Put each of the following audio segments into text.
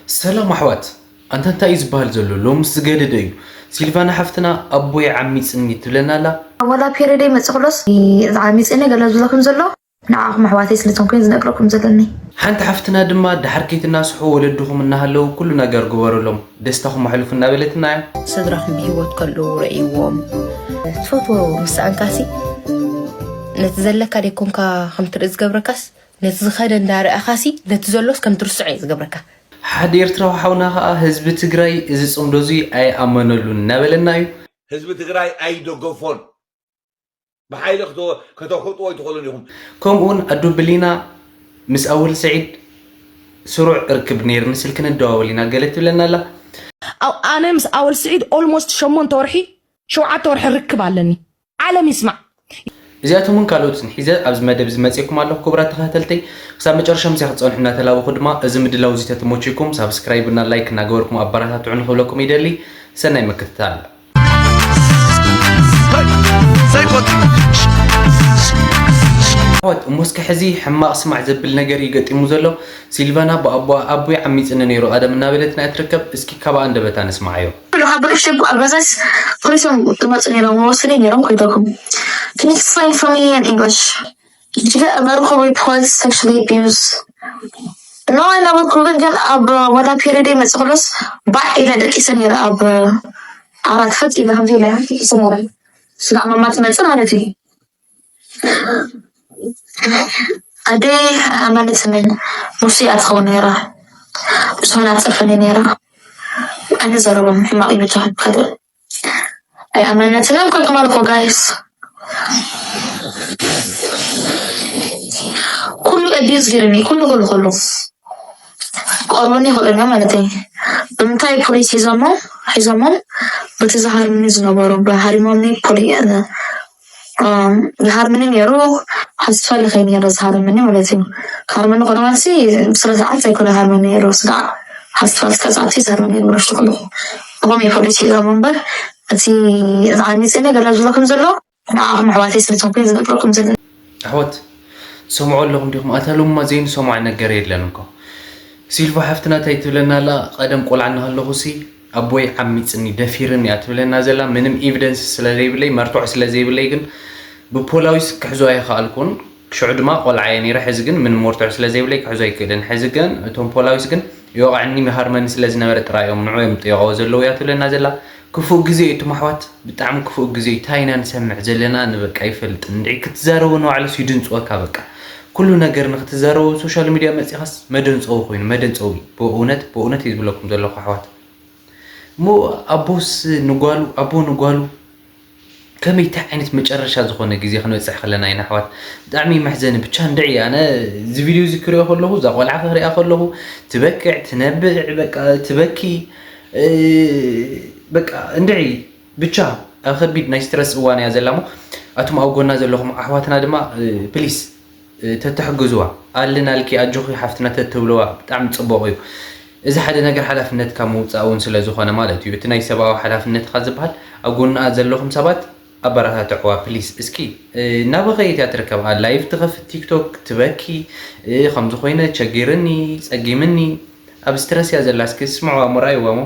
ሰላም ኣሕዋት፣ ኣንታ እንታይ እዩ ዝበሃል ዘሎ? ሎምስ ዝገደደ እዩ። ሲልቫና ሓፍትና ኣቦይ ዓሚጽኒ ትብለና ኣላ። ዋላ ፔሬደይ መጽእ ክሎስ ዓሚጽኒ ገለ ዝብለኩም ዘሎ ንዓኹም ኣሕዋተይ ስለ ዝኾንኩ ዝነግረኩም ዘለኒ። ሓንቲ ሓፍትና ድማ ድሓር ከይትናስሑ ወለድኹም እናሃለዉ ኩሉ ነገር ግበሩሎም፣ ደስታኹም ኣሕልፉ እናበለትና እያ። ስድራኹም ብህይወት ከለዉ ረእይዎም። ትፈትዎ ምስ ሰኣንካሲ ነቲ ዘለካ ደይኮንካ ከም ትርኢ ዝገብረካስ ነቲ ዝኸደ እንዳረኣኻሲ ነቲ ዘሎስ ከም ትርስዖ እዩ ዝገብረካ። ሓደ ኤርትራዊ ሓውና ከኣ ህዝቢ ትግራይ እዚ ጽምዶ እዚ ኣይኣመነሉን እናበለና እዩ። ህዝቢ ትግራይ ኣይደገፎን። ብሓይሊ ከተኹጥዎ ኣይትኽእሉን ኢኹም። ከምኡ እውን ኣዱ ብሊና ምስ ኣወል ስዒድ ስሩዕ ርክብ ነይርኒ፣ ስልኪ ንደዋወል ኢና ገለ ትብለና ኣላ። ኣነ ምስ ኣወል ስዒድ almost ሸሞንተ ወርሒ ሸውዓተ ወርሒ ርክብ ኣለኒ። ዓለም ይስማዕ። እዚኣቶም እውን ካልኦትን ሒዘ ኣብዚ መደብ እዚ መፅእኩም ኣለኹ። ክቡራት ተኸታተልተይ ክሳብ መጨረሻ ምሳይ ክትፀንሑ እናተላበኹ ድማ እዚ ምድላው እዚ ተተመችኩም ሳብስክራይብ እና ላይክ እናገበርኩም ኣበረታትዑ ንክብለኩም ይደሊ። ሰናይ ምክትታል። ኣሕዋት እሞ እስከ ሕዚ ሕማቕ ስማዕ ዘብል ነገር እዩ ገጢሙ ዘሎ። ሲልቫና ብኣቦ ኣቦይ ዓሚፅኒ ነይሩ ቀደም እናበለት ናይ ትርከብ። እስኪ ካብ ኣንደበታ ንስማዓዮ። Look how British people are versus police ትመፁ ነይሮም ወስደ ነይሮም ኮይደኩም Can you explain for me in English? Did you get a medical report sexually abused? No, I never could get up ወላ ፔሪድ መፅእ ክሎስ ባዕ ኢለ ደቂሰ ነይረ ኣብ ዓራት ፈጥ ኢለ ከምዚ ኢለ ደቂሰ ነይረ ስጋዕ መማ ትመፅእ ማለት እዩ ኣደይ ኣመነትኒ ሙሴ እያ ትኸውን ነይራ። ብዝኾነ ኣፀፈኒ ነይራ። ኣነ ዘረቦም ሕማቕ እዩ ብቻ ካልእ ኣይኣመነትንን ኮይ ክማልኮ ጋይስ ኩሉ ኣቢዝ ገይርኒ ኩሉ ኩሉ ኩሉ ቆርቦኒ ይኽእለኛ ማለት እዩ። ብምንታይ ፖሊስ ሒዞሞ ሒዞሞም በቲ ዝሃርምኒ ዝነበሩ ብሃሪሞምኒ ፖሊ ዝሃርምኒ ነይሩ። ሓስፋል ከይ ነይረ ዝሃርምኒ ማለት እዩ። ክሃርመኒ ከሎ ማለት ስለ ሰዓት ዘይኮነ ሃርመኒ ነይሩ ስጋዕ ሓስፋል እስከ ሰዓት ይዛርመኒ ነይሩ። ብረሽቱ ከለኹ እቦም የፈሉ ሲሎም እምበር እቲ ዝዓሚፅኒ ገለ ዝብለኩም ዘሎ ንዓኹም ኣሕዋተይ ስለ ዝኾንኩ ዝነግረኩም ዘሎ። ኣሕዋት ትሰምዑ ኣለኹም ዲኹም? ኣታ ሎማ ዘይንሰምዖ ነገር የለን እኮ። ሲልቫ ሓፍትና እንታይ ትብለና ኣላ? ቀደም ቆልዓ እናሃለኹ ሲ ኣቦይ ዓሚፅኒ ደፊርኒ እያ ትብለና ዘላ። ምንም evidence ስለ ዘይብለይ መርትዖ ስለ ዘይብለይ ግን ብፖላዊስ ክሕዞ ኣይኸኣልኩን። ሽዑ ድማ ቆልዓ እየ ነይረ። ሕዚ ግን ምንም መርትዖ ስለ ዘይብለይ ክሕዞ ኣይክእልን። ሕዚ ግን እቶም ፖላዊስ ግን ይወቕዐኒ ይሃርመኒ ስለ ዝነበረ ጥራይ እዮም ንዑ እዮም ጥየቕዎ ዘለዉ እያ ትብለና ዘላ። ክፉእ ግዜ እዩ እቶም ኣሕዋት፣ ብጣዕሚ ክፉእ ግዜ እዩ። እንታይ ኢና ንሰምዕ ዘለና ኣነ በቃ ኣይፈልጥን። እንድዒ ክትዛረቦ ንባዕሉስ ይድንፅወካ በቃ። ኩሉ ነገር ንክትዛረቦ ኣብ ሶሻል ሚድያ መፂኻስ መደንፀዊ ኮይኑ፣ መደንፀዊ። ብእውነት፣ ብእውነት እየ ዝብለኩም ዘለኹ ኣሕዋት። እሞ ኣቦስ ንጓሉ፣ ኣቦ ንጓሉ ከመይ እንታይ ዓይነት መጨረሻ ዝኾነ ግዜ ክንበፅሕ ከለና ኢና ኣሕዋት። ብጣዕሚ እዩ መሕዘኒ። ብቻ እንድዒ ኣነ እዚ ቪድዮ እዚ ክሪኦ ከለኹ፣ እዛ ቆልዓ ክሪኣ ከለኹ ትበክዕ፣ ትነብዕ፣ በቃ ትበኪ። በቃ እንድዒ ብቻ ኣብ ከቢድ ናይ ስትረስ እዋን እያ ዘላ እሞ ኣቱም ኣብ ጎና ዘለኹም ኣሕዋትና ድማ ፕሊስ ተተሕግዝዋ ኣለናልኪ ኣጆኺ ሓፍትና ተትብልዋ ብጣዕሚ ፅቡቕ እዩ። እዚ ሓደ ነገር ሓላፍነትካ ምውፃእ እውን ስለ ዝኾነ ማለት እዩ። እቲ ናይ ሰብኣዊ ሓላፍነትካ ዝበሃል ኣብ ጎንኣ ዘለኹም ሰባት ኣበረታትዕዋ ፕሊስ። እስኪ እናበኸየት እያ ትርከብ። ኣብ ላይቭ ትኸፍት ቲክቶክ ትበኪ ከምዚ ኮይነ ቸጊርኒ ፀጊምኒ ኣብ ስትረስ እያ ዘላ። እስኪ ስምዕዋ እሞ ረኣይዋ እሞ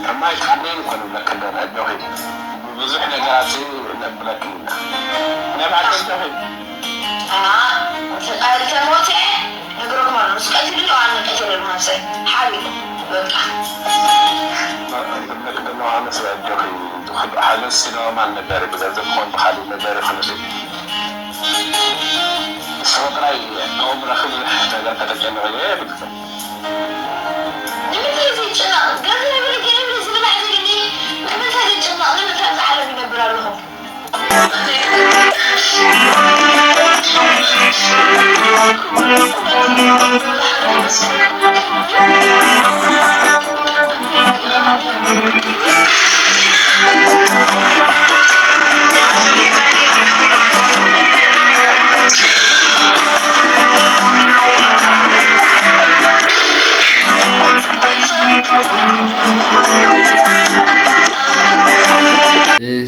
ከማይ ትሓበይን እኮ ንብለኪ ኣለና ኣጆኺ። ብዙሕ ነገራት ነብለኪ ኢና። ናይ ባዕልኺ ኣጆኺ። ኣንተ ሞቴ ነግረኩም ኣሎ። ምስ ቀትሉ ኣነ ቀትሉ ማሰ ሓቢሉ በቃ። ንብለኪ ዘለዋ መስለ ኣጆኺ። ሓገዝ ስለ ማን ነበር ብገንዘብ ክኾን ብኻሊእ ነበር ይኽእል እዩ። ንስኹም ጥራይ ከምኡ ረኽብ ነገር ከተጨንቕዮ የብልኩም። ንምንታይ ዘይጨነቕ? ገንዘብ የብለይ፣ ገንዘብ የብለይ ዝብል ኣይደልን። ንምንታይ ዘይጨነቕ? ንምንታይ ኣብዚ ዓለም ይነብር ኣለኹ?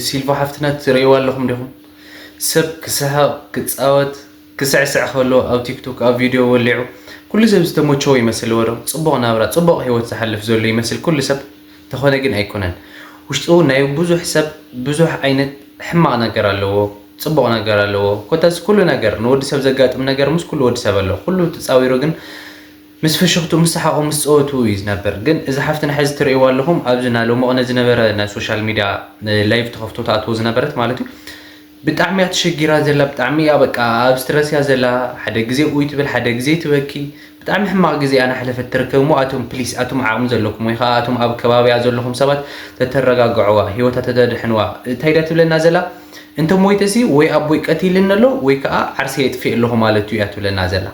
ሲልቫ ሓፍትና ትርእይዋ ኣለኹም ዲኹም? ሰብ ክስሕቕ ክጻወት ክስዕስዕ ከሎ ኣብ ቲክቶክ ኣብ ቪድዮ ወሊዑ ኩሉ ሰብ ዝተመቸዎ ይመስልዎ ዶ? ጽቡቕ ናብራ ጽቡቕ ህይወት ዝሓልፍ ዘሎ ይመስል ኩሉ ሰብ። ተኾነ ግን ኣይኮነን። ውሽጡ ናይ ብዙሕ ሰብ ብዙሕ ዓይነት ሕማቕ ነገር ኣለዎ፣ ጽቡቕ ነገር ኣለዎ። ኮታስ ኩሉ ነገር ንወዲ ሰብ ዘጋጥም ነገር ምስ ኩሉ ወዲ ሰብ ኣሎ። ኩሉ ተጻዊሩ ግን ምስ ፍሽኽቱ ምስ ሰሓቑ ምስ ጸወቱ እዩ ዝነብር። ግን እዛ ሓፍትና ሕዚ ትርእይዋ ኣለኹም ኣብዚ ናይ ሎሚ ቅነ ዝነበረ ናይ ሶሻል ሚድያ ላይቭ ተኸፍቶ ትኣትዎ ዝነበረት ማለት እዩ። ብጣዕሚ እያ ተሸጊራ ዘላ፣ ብጣዕሚ እያ በቃ ኣብ ስትረስ እያ ዘላ። ሓደ ግዜ ኡይ ትብል፣ ሓደ ግዜ ትበኪ። ብጣዕሚ ሕማቕ ግዜ እያ እናሕለፈት ትርከብ እሞ ኣቱም ፕሊስ፣ ኣቱም ዓቕሚ ዘለኩም ወይ ከዓ ኣቱም ኣብ ከባቢኣ ዘለኹም ሰባት ተተረጋግዕዋ፣ ህይወታ ተተድሕንዋ። እንታይ ድያ ትብለና ዘላ? እንተ ሞይተሲ ወይ ኣቦይ ቀቲልኒ ኣሎ ወይ ከዓ ዓርሰይ የጥፍእ ኣለኹ ማለቱ እያ ትብለና ዘላ።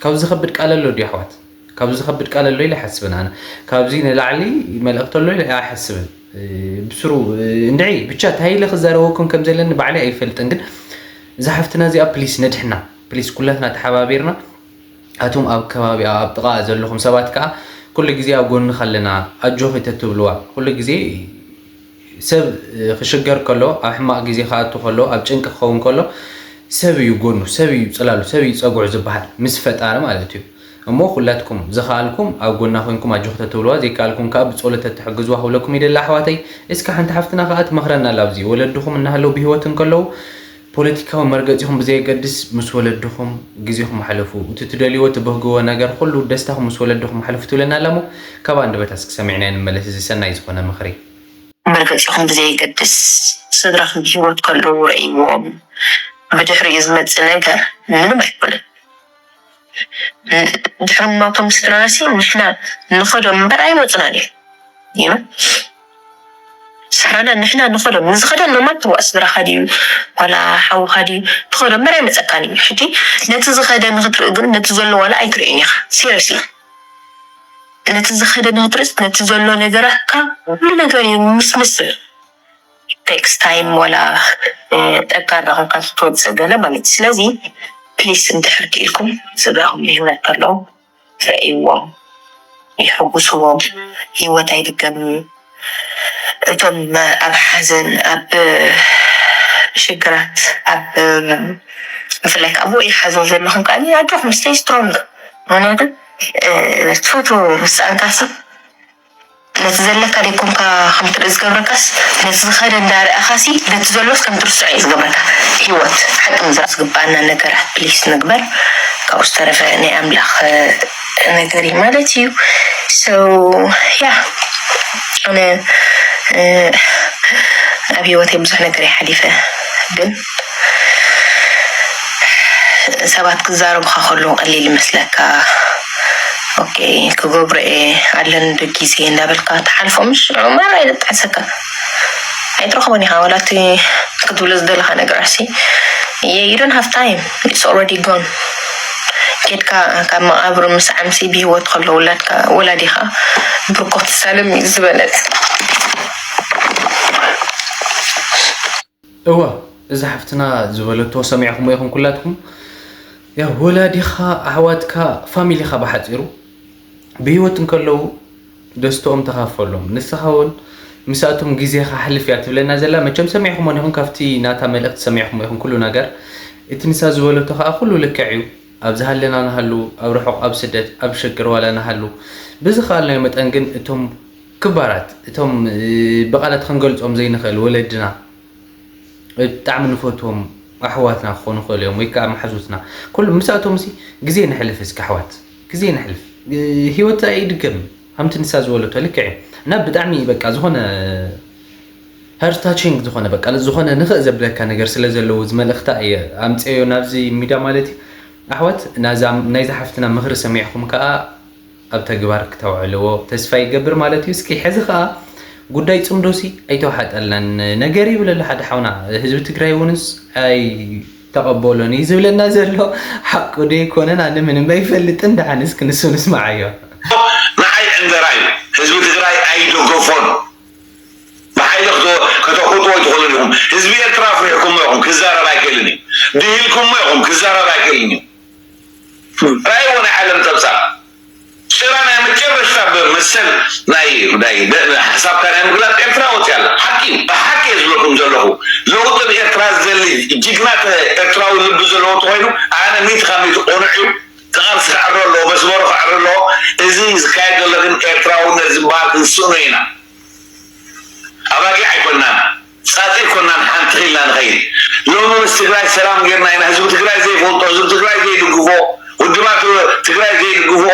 ካብዚ ዝኸብድ ቃል ኣሎ ድዩ ኣሕዋት? ካብዚ ዝኸብድ ቃል ኣሎ ኢለ ኣይሓስብን ኣነ። ካብዚ ንላዕሊ መልእኽቲ ኣሎ ኢለ ኣይሓስብን። ብስሩ እንድዒ ብቻ እንታይ ኢለ ክዛረበኩም ከም ዘለኒ ባዕለይ ኣይፈልጥን፣ ግን እዛ ሓፍትና እዚኣ ፕሊስ ነድሕና፣ ፕሊስ ኩላትና ተሓባቢርና ኣቱም ኣብ ከባቢኣ ኣብ ጥቓኣ ዘለኹም ሰባት ከዓ ኩሉ ግዜ ኣብ ጎንኻ ኣለና ኣጆኺ ተትብልዋ ኩሉ ግዜ ሰብ ክሽገር ከሎ ኣብ ሕማቕ ግዜ ክኣቱ ከሎ ኣብ ጭንቂ ክኸውን ከሎ ሰብ እዩ ጎኑ ሰብ እዩ ጽላሉ ሰብ እዩ ጸጉዑ ዝበሃል ምስ ፈጣሪ ማለት እዩ እሞ ኩላትኩም ዝኸኣልኩም ኣብ ጎና ኮንኩም ኣጆኺ ተትብልዋ ዘይከኣልኩም ከዓ ብጸሎት ተትሕግዝዋ ክብለኩም ይደሊ ኣሕዋተይ እስከ ሓንቲ ሓፍትና ከዓ ትመኽረና ኣላ ኣብዚ ወለድኹም እናሃለዉ ብህይወት እንከለዉ ፖለቲካዊ መርገጺኹም ብዘየገድስ ምስ ወለድኹም ግዜኹም ኣሕልፉ። እቲ ትደልይዎ ትብህግዎ ነገር ኩሉ ደስታኹም ምስ ወለድኹም ኣሕልፉ ትብለና ኣላ እሞ ካብ ኣንደበታ እስኪ ሰሚዕናዮ ንመለስ እዚ ሰናይ ዝኾነ ምኽሪ። መርገጺኹም ብዘየገድስ ስድራኹም ብህይወት ከለዉ ረእይዎም። ብድሕሪኡ ዝመጽእ ነገር ምንም ኣይኮነን። ድሕሪ ምማቶም ስድራናሲ ንሕና ንኸዶ እምበር ኣይመጹናን እዮም። ስድራና ንሕና ንኸዶ ንዝኸደ ኖርማል ትዋእ ስድራኻ ድዩ ዋላ ሓውኻ ድዩ ትኸዶ እምበር ኣይመጸካን እዩ። ሕጂ ነቲ ዝኸደ ንኽትርኢ ግን ነቲ ዘሎ ዋላ ኣይትርእን ኢኻ። ሲሪየስሊ ነቲ ዝኸደ ንኽትርእስ ነቲ ዘሎ ነገራትካ ኩሉ ነገር እዩ ምስምስ ዝብል። ቴክስ ታይም ወላ ጠንካራ ኮንካ ትወፅእ ገለ ማለት እዩ። ስለዚ ፕሊስ እንድሕር ክኢልኩም ስድራኹም ብህይወት ከለዉ ረእይዎም፣ የሐጉስዎም። ህይወት ኣይድገምን እዩ። እቶም ኣብ ሓዘን ኣብ ሽግራት ኣብ ብፍላይ ከዓ ብኡ ሓዘን ዘለኹም ከዓ ኣጆኹም stay strong። ምክንያቱ ትፈትዎ ምስ ሰኣንካሲ ነቲ ዘለካ ደይኮንካ ከምትርኢ ዝገብረካስ ነቲ ዝኸደ እንዳረኣኻሲ ነቲ ዘሎስ ከም ትርስዖ እዩ ዝገብረካ። ሂወት ሓቂ ምዝራብ ዝግበኣና ነገራት ፕሊስ ንግበር። ካብኡ ዝተረፈ ናይ ኣምላኽ ነገር እዩ ማለት እዩ። So yeah ኣነ ኣብ ሂወተይ ብዙሕ ነገር እየ ሓሊፈ ግን ሰባት ክዛረቡኻ ከለዉ ቀሊል ይመስለካ። ኦኬ ክገብሮ እየ ኣለኒ ዶ ግዜ እንዳበልካ ትሓልፎ ምሽ ዑመር ኣይተጣዕሰካ ኣይትረኽቦን ኢኻ ዋላ እቲ ክትብሎ ዝደለኻ ነገር ሲ you don't have time it's already gone ኬድካ ካብ መቓብር ምስ ዓምሲ ብህይወት ከሎ ውላድካ ወላዲኻ ብርኮ ትሳለም እዩ ዝበለጽ እወ እዛ ሓፍትና ዝበለቶ ሰሚዕኹሞ ኢኹም ኩላትኩም። ያው ወላዲኻ፣ ኣሕዋትካ፣ ፋሚሊኻ ብሓፂሩ ብህይወት እንከለዉ ደስትኦም ተኻፈሎም። ንስኻ እውን ምስኣቶም ግዜኻ ኣሕልፍ እያ ትብለና ዘላ። መቸም ሰሚዕኹሞን ኢኹም፣ ካብቲ ናታ መልእኽቲ ሰሚዕኹሞ ኢኹም ኩሉ ነገር። እቲ ንሳ ዝበለቶ ከዓ ኩሉ ልክዕ እዩ። ኣብ ዝሃለና ንሃሉ፣ ኣብ ርሑቕ፣ ኣብ ስደት፣ ኣብ ሽግር ዋላ ንሃሉ፣ ብዝኸኣልናዮ መጠን ግን እቶም ክባራት፣ እቶም ብቓላት ክንገልጾም ዘይንኽእል ወለድና፣ ብጣዕሚ ንፈትዎም ኣሕዋትና ክኾኑ ይኽእሉ እዮም ወይ ከዓ መሓዙትና ኩሉ ምስኣቶም ሲ ግዜ ነሕልፍ እስኪ ኣሕዋት ግዜ ነሕልፍ ሂወት ኣይድገምን ከምቲ ንሳ ዝበለቶ ልክዕ እዩ እና ብጣዕሚ በቃ ዝኾነ Heart touching ዝኾነ በቃ ዝኾነ ንኽእ ዘብለካ ነገር ስለ ዘለዎ እዚ መልእኽታ እየ ኣምፅዮ ናብዚ ሚዳ ማለት እዩ። ኣሕዋት ናይዛ ሓፍትና ምኽሪ ሰሚዕኹም ከዓ ኣብ ተግባር ክተውዕልዎ ተስፋ ይገብር ማለት እዩ። እስኪ ሕዚ ከዓ ጉዳይ ፅምዶሲ ኣይተዋሓጠልናን ነገር ይብል ኣሎ ሓደ ሓውና። ህዝቢ ትግራይ እውንስ ኣይተቐበሎን እዩ ዝብለና ዘሎ ሓቁ ዶ ይኮነን? ኣነ ምንም ኣይፈልጥን። ደሓን እስኪ ንሱ ንስማዓዮ። ንዓይ ዕንደራ እዩ። ህዝቢ ትግራይ ኣይደገፎን። ብሓይሊ ከተቁጥዎ ኣይትኽእሉን ኢኹም። ህዝቢ ኤርትራ ኣፍሪሕኩሞ ኢኹም፣ ክዛረብ ኣይክእልን እዩ። ድሂልኩሞ ኢኹም፣ ክዛረብ ኣይክእልን እዩ። ራእይዎ ናይ ዓለም ፀብፃብ ጭራ ናይ መጨረሽታ ብመሰል ናይ ናይ ሓሳብካ ናይ ምግላፅ ኤርትራ ወፅያ ኣላ። ሓቂ እዩ፣ ብሓቂ እየ ዝብለኩም ዘለኹ። ለውጢ ብኤርትራ ዝደሊ ጅግና ኤርትራዊ ልቢ ዘለዎ ተኮይኑ ኣነ ሚእቲ ካብ ሚእቲ ቅኑዕ እዩ። ተቓልሲ ክዕሪ ኣለዎ፣ መስመሩ ክዕሪ ኣለዎ። እዚ ዝካየድ ዘሎ ግን ኤርትራውነት ዝበሃል ክንስእኖ ኢና። ኣባጊዕ ኣይኮናን፣ ፃፀ ኣይኮናን፣ ሓንቲ ኺልና ንኸይድ። ሎሚ ምስ ትግራይ ሰላም ጌርና ኢና። ህዝቢ ትግራይ ዘይፈልጦ፣ ህዝቢ ትግራይ ዘይድግፎ፣ ውድባት ትግራይ ዘይድግፍኦ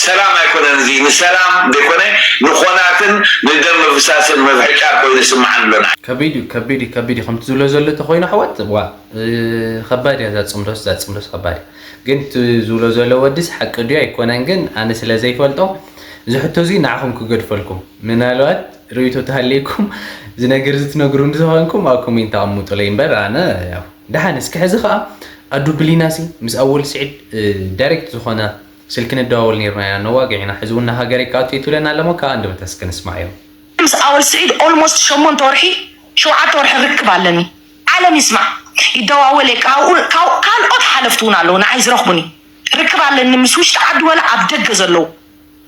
ሰላም ኣይኮነን። እዚ ንሰላም ዘይኮነ ንኾናትን ንደም ምፍሳስን ምፍሕጫር ኮይኑ ይስምዓኒ ኣሎ ንዓይ። ከቢድ እዩ፣ ከቢድ እዩ፣ ከቢድ እዩ። ከምቲ ዝብሎ ዘሎ ተኮይኑ ኣሕዋት ዋ ኸባድ እያ እዛ ፅምዶስ፣ እዛ ፅምዶስ ኸባድ እያ። ግን እቲ ዝብሎ ዘሎ ወድስ ሓቂ ድዩ ኣይኮነን ግን ኣነ ስለ ዘይፈልጦ እዚ ሕቶ እዚ ንዓኹም ክገድፈልኩም፣ ምናልባት ርእይቶ ተሃልየኩም እዚ ነገር እዚ ትነግሩኒ ዝኾንኩም ኣብ ኮሜንት ኣቐምጡለይ እምበር ኣነ ያው ደሓን እስኪ ሕዚ ኸዓ ኣዱ ብሊናሲ ምስ ኣወል ስዒድ ዳይሬክት ዝኾነ ስልኪ ንደዋወል ኔርና ኢና ነዋግዕ ኢና ሕዚ እውን ንሃገረይ ክኣቱ እየ ትብለና ኣለሞ ከዓ ኣንደበታ እስኪ ንስማዓዮ። ምስ ኣወል ስዒድ almost ሸሞንተ ወርሒ ሸውዓተ ወርሒ ርክብ ኣለኒ። ዓለም ይስማዕ ይደዋወል እየ። ካብኡ ካልኦት ሓለፍቲ እውን ኣለዉ ንዓይ ዝረኽቡኒ። ርክብ ኣለኒ ምስ ውሽጢ ዓዲ ወላ ኣብ ደገ ዘለዉ።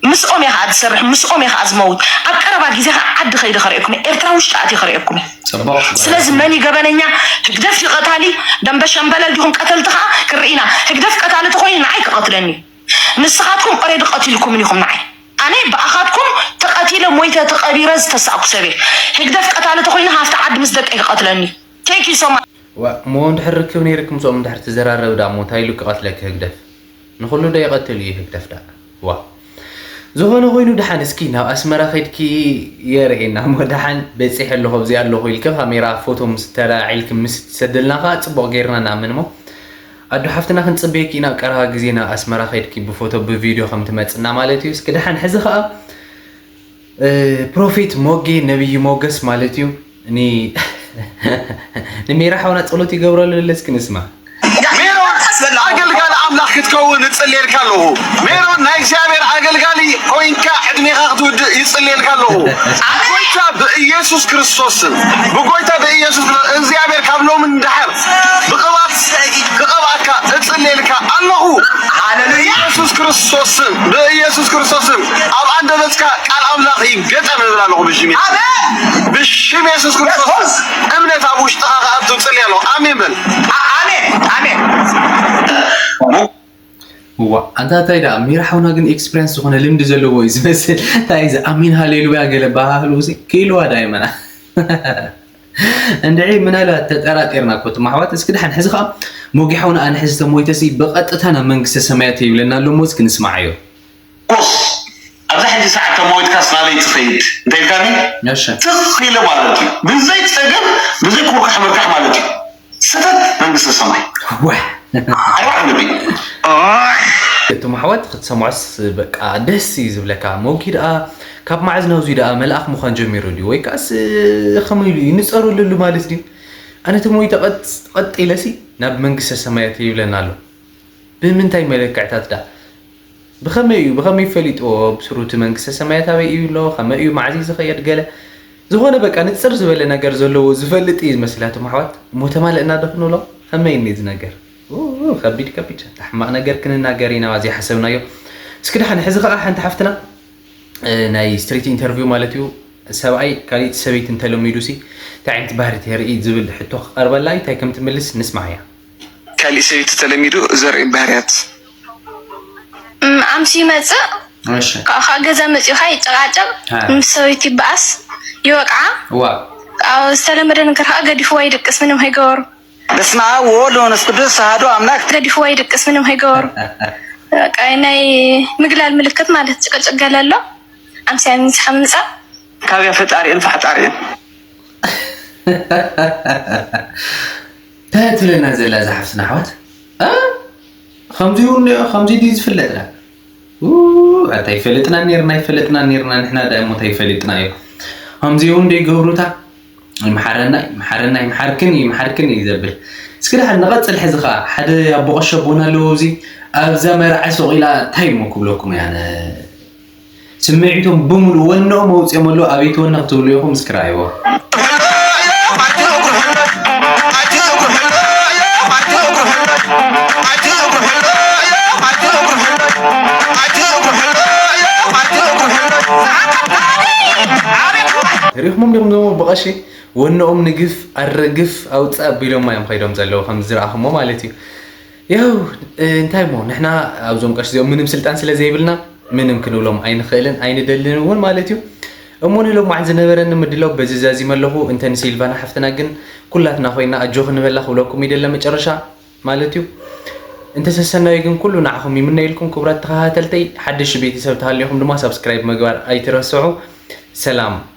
ምስኦም እየ ከዓ ዝሰርሕ፣ ምስኦም እየ ከዓ ዝመውት። ኣብ ቀረባ ግዜ ከዓ ዓዲ ከይደ ከርእየኩም እየ። ኤርትራ ውሽጢ ኣትየ ከርእየኩም እየ። ስለዚ መን እዩ ገበነኛ? ህግደፍ እዩ ቀታሊ? ደንበ ሸምበለል ዲኹም ቀተልቲ ከዓ ክንርኢ ኢና። ህግደፍ ቀታሊ ተኾይኑ ንዓይ ክቐትለኒ እዩ። ንስኻትኩም already ቀቲልኩምኒ ኢኹም ንዓይ። ኣነ ብኣኻትኩም ተቐቲለ ሞይተ ተቐቢረ ዝተሳእኩ ሰብ እየ። ህግደፍ ቀታሊ ተኾይኑ ሃፍቲ ዓዲ ምስ ደቀይ ክቐትለኒ እዩ። Thank you so much። ዋ እሞ እንድሕር ርክብ ነይርኪ ምስኦም እንድሕር ትዘራረቢ ደኣ እሞ እንታይ ኢሉ ክቐትለኪ ህግደፍ? ንኹሉ ዶ ይቐትል እዩ ህግደፍ ደኣ? ዋ ዝኾነ ኮይኑ ደሓን እስኪ ናብ ኣስመራ ከይድኪ የርእየና እሞ ደሓን በፂሐ ኣለኹ ኣብዚኣ ኣለኹ ኢልኪ ካሜራ ፎቶ ምስ ተላዒልኪ ምስ ትሰደልና ከዓ ፅቡቕ ገይርና ንኣምን እሞ ኣዱ ሓፍትና ክንፅበየኪ ኢና ቀረባ ግዜ ናብ ኣስመራ ከይድኪ ብፎቶ ብቪድዮ ከም ትመፅና ማለት እዩ እስኪ ደሓን ሕዚ ከዓ ፕሮፌት ሞጌ ነብይ ሞገስ ማለት እዩ ንሜራ ሓውና ፀሎት ይገብረሉ ለስኪ ንስማ ሜሮን ኣገልጋሊ ኣምላኽ ክትከውን እጽልየልካ ኣለኹ። ሜሮን ናይ እግዚኣብሔር ኣገልጋሊ ኮይንካ ዕድሜኻ ክትውድእ ይጽልየልካ ኣለኹ። ጎይታ ብኢየሱስ ክርስቶስ ስም ብጎይታ ብኢየሱስ ክርስቶስ እግዚኣብሔር ካብ ሎሚ ንደሓር ብቕባት ክቐብኣካ እጽልየልካ ኣለኹ። ብኢየሱስ ክርስቶስ ስም ብኢየሱስ ክርስቶስ ስም ኣብ ኣንደበትካ ቃል ኣምላኽ ይገጠም እብል ኣለኹ ብሽም የሱስ። ብሽም የሱስ ክርስቶስ እምነት ኣብ ውሽጥኻ ክኣቱ እጽሊ ኣለኹ። ኣሜን በል። ኣሜን ኣሜን። እዋ ኣንታ እንታይ ደኣ ሚራ ሓውና ግን ኤክስፕሪንስ ዝኾነ ልምዲ ዘለዎ እዩ ዝመስል። እንታይ እዚ ኣሜን ሃሌሉያ ገለ በሃህሉ እዚ ክኢልዋ ደኣ ይመና። እንድዒ ምናልባት ተጠራጢርና እኮ እቶም ኣሕዋት እስኪ ደሓን ሕዚ ከዓ ሞጊ ሓውና ኣነ ሕዚ ተሞይተሲ ብቐጥታ ናብ መንግስተ ሰማያት ይብለና ኣሎ እሞ እስኪ ንስማዓዮ። ኦስ ኣብዛ ሕጂ ሰዓት ተመዊትካስ ናበይ ትኸይድ እንተኢልካኒ እሺ። ትኽ ኢለ ማለት እዩ። ብዘይ ጸገም ብዘይ ኩርካሕ ምርካሕ ማለት እዩ። ሰተት መንግስተ ሰማይ። ዋሕ። ኣርባዕ ልቢ። እቶም ኣሕዋት ክትሰምዖስ በቃ ደስ እዩ ዝብለካ። ሞጊ ደኣ ካብ መዓዝ ናብዚ ደኣ መልኣኽ ምዃን ጀሚሩ ድዩ ወይ ከኣስ ከመይ ኢሉ እዩ ንጸሩ ኣለሉ ማለት ድዩ? ኣነ ተመዊተ ቀጥ ኢለሲ ናብ መንግስተ ሰማያት ይብለና ኣሎ። ብምንታይ መለክዕታት ደኣ? ብኸመይ እዩ ብኸመይ ፈሊጥዎ ብስሩ እቲ መንግስተ ሰማያት ኣበይ እዩ ኣሎ ከመይ እዩ መዓዝ እዩ ዝኸየድ ገለ ዝኾነ በቃ ንፅር ዝበለ ነገር ዘለዎ ዝፈልጥ እዩ ዝመስል ኣቶም ኣሕዋት እሞ ተማልእና ዶ ክንብሎ ከመይ እኒ እዚ ነገር ከቢድ ከቢድ ሕማቕ ነገር ክንናገር ኢና ዘይሓሰብናዮ እስኪ ደሓን ሕዚ ከዓ ሓንቲ ሓፍትና ናይ ስትሪት ኢንተርቪው ማለት እዩ ሰብኣይ ካሊእ ሰበይቲ እንተለሚዱ ሲ እንታይ ዓይነት ባህሪ ተርኢ ዝብል ሕቶ ክቐርበላ እዩ እንታይ ከም ትምልስ ንስማዕ እያ ካሊእ ሰበይቲ ተለሚዱ ዘርኢ ባህርያት። ኣምሲ ይመፅእ ካብኡ ከዓ ገዛ መፂኡ ከዓ ይጨቃጨቅ ምስ ሰበይቲ ይበኣስ ይወቅዓ ዝተለመደ ነገር ከዓ ገዲፍዋ ይድቅስ ምንም ከይገበሩ። በስመ ኣብ ወወልድ ወመንፈስ ቅዱስ ኣሐዱ ኣምላክ። ገዲፍዋ ይድቅስ ምንም ከይገበሩ። በቃ ናይ ምግላል ምልክት ማለት ጭቅጭቅ ገለ ኣሎ። ኣምሲ ኣምሲ ሓምፃ። ካብያ ፈጣሪኤን ፋሕጣሪኤን። እንታይ ትብለና ዘላ እዛ ሓፍትና ኣሕዋት? እ? ከምዚ እውን ከምዚ ድዩ ዝፍለጥና? ኡ፣ ኣታ ይፈልጥና ኔርና፣ ይፈልጥና ኔርና፣ ንሕና ዳ እሞ እንታይ ይፈልጥና እዩ? ከምዚ እውን ዶ ይገብሩታ? ይምሓረና፣ ይምሓረና፣ ይምሓርክን፣ ይምሓርክን እዩ ዘብል። እስኪ ደሓን ንቐጽል። ሕዚ ኸዓ ሓደ ኣቦ ቀሸቦን ኣለዎ፣ እዚ ኣብዛ መርዓ ሱቕ ኢላ እንታይ እሞ ክብለኩም እየ ኣነ? ስምዒቶም ብምሉእ ወነኦም ኣውጺኦም ኣለዉ። ኣቤት ወነ ክትብሉ ኢኹም፣ እስኪ ረኣይዎ። ሪኹሞም ዲኹም ዞም ብቐሺ ወነኦም ንግፍ ኣረግፍ ኣውፅእ ኣቢሎማ እዮም ከይዶም ዘለዉ፣ ከም ዝረኣኹሞ ማለት እዩ። ያው እንታይ እሞ ንሕና ኣብዞም ቀሺ እዚኦም ምንም ስልጣን ስለ ዘይብልና ምንም ክንብሎም ኣይንኽእልን ኣይንደልን እውን ማለት እዩ። እሞ ንሎማዓንቲ ዝነበረኒ ምድላው በዚ ዛዚመ ኣለኹ። እንተ ንሲልቫና ሓፍትና ግን ኩላትና ኮይና ኣጆኺ ንበላ ክብለኩም ይደለ መጨረሻ ማለት እዩ። እንተ ሰሰናዩ ግን ኩሉ ንዓኹም ይምነየልኩም ክቡራት ተኸታተልተይ። ሓድሽ ቤተሰብ ተሃልዩኹም ድማ ሳብስክራይብ ምግባር ኣይትረስዑ። ሰላም።